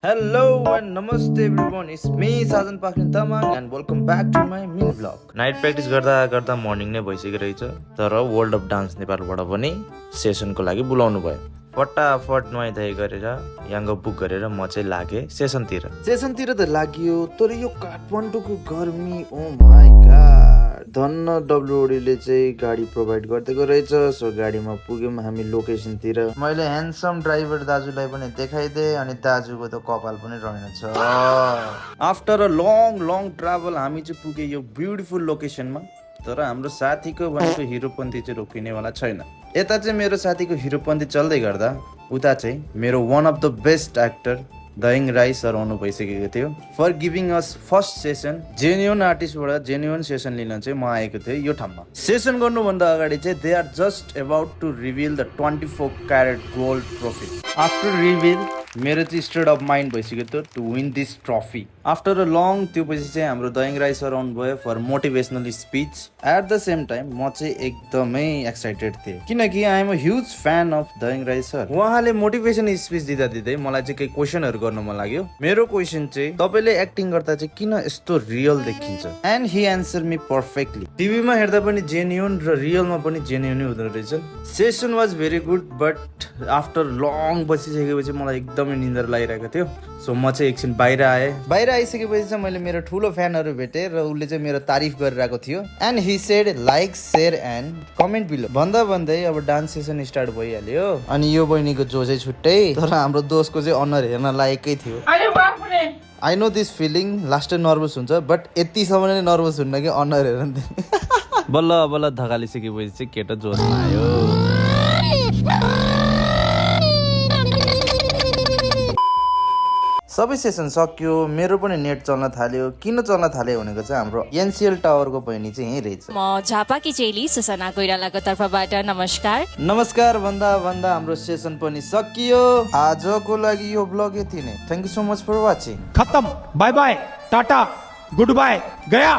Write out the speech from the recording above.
Hello and namaste everyone. It's me Sajan Pakrin Tamang and welcome back to my mini vlog. Night practice गर्दा गर्दा morning नै भइसकेको रहेछ, तर world of dance नेपालबाट पनि सेसनको लागि बोलाउनु भयो। फटाफट नुहाइ धुवाइ गरेर याङ्गो बुक गरेर म चाहिँ लागे सेसनतिर त लाग्यो, तर यो काठमाडौँको गर्मी ओ माय गॉड। धन्न डब्लुओडीले चाहिँ गाडी प्रोभाइड गरिदिएको रहेछ। सो गाडीमा पुग्यौँ हामी लोकेसनतिर। मैले ह्यान्डसम ड्राइभर दाजुलाई पनि देखाइदिएँ अनि दाजुको त कपाल पनि रहेनछ। आफ्टर अ लङ ट्राभल हामी चाहिँ पुगे यो ब्युटिफुल लोकेसनमा, तर हाम्रो साथीको भनेको हिरोपन्थी चाहिँ रोकिनेवाला छैन। यता चाहिँ मेरो साथीको हिरोपन्थी चल्दै गर्दा उता चाहिँ मेरो one of the best actor Dayang Rai sir आउनु भइसकेको थियो for giving us first session. Genuine आर्टिस्टबाट जेन्युन सेसन लिन चाहिँ म आएको थिएँ यो ठाउँमा। सेसन गर्नुभन्दा अगाडि चाहिँ they are just about to reveal the 24 carat gold trophy. After reveal मेरो चाहिँ स्टेट अफ माइन्ड भइसक्यो थियो to win this trophy. After a long त्यो पछि चाहिँ हाम्रो दयङ राई सर आउनुभयो for motivational speech. At the same time म चाहिँ एकदमै एक्साइटेड थिएँ किनकि I am a huge fan of Dayang Rai sir. उहाँले मोटिभेसन स्पिच दिँदा दिँदै मलाई चाहिँ केही क्वेसनहरू गर्न मन लाग्यो। मेरो क्वेसन चाहिँ तपाईँले एक्टिङ गर्दा चाहिँ किन यस्तो रियल देखिन्छ? And Hee answer me perfectly. टिभीमा हेर्दा पनि जेन्युन र रियलमा पनि जेन्युनै हुँदो रहेछ। Session was very good but after long बसिसकेपछि मलाई एकदमै निन्द्रा लागिरहेको थियो। सो म चाहिँ एकछिन बाहिर आएँ। बाहिर आइसकेपछि चाहिँ मैले मेरो ठुलो फ्यानहरू भेटेँ र उसले चाहिँ मेरो तारिफ गरिरहेको थियो। And he said like share and comment below भन्दा भन्दै अब डान्स सेसन स्टार्ट भइहाल्यो। अनि यो बहिनीको जो चाहिँ छुट्टै, तर हाम्रो दोस्तको चाहिँ अनुहार हेर्न लायकै थियो। I know this feeling. Last nervous हुन्छ बट यतिसम्म नै नर्भस हुन्न कि अनुहार हेर्न। बल्ल बल्ल धकालिसकेपछि चाहिँ केटा जोसमा आयो। सबै सेसन सक्यो, मेरो पनि नेट चल्न थाल्यो। किन चल्न थाल्यो भनेको चाहिँ हाम्रो एनसीएल टावरको बहिनी चाहिँ यहीँ रहेछ। म झापाकी चेली सुसना कोइरालाको तर्फबाट नमस्कार भन्दा भन्दा हाम्रो सेसन पनि सकियो। आजको लागि यो ब्लग यति नै। Thank you so much for watching. खत्म, bye bye, ta-ta, good bye, गया।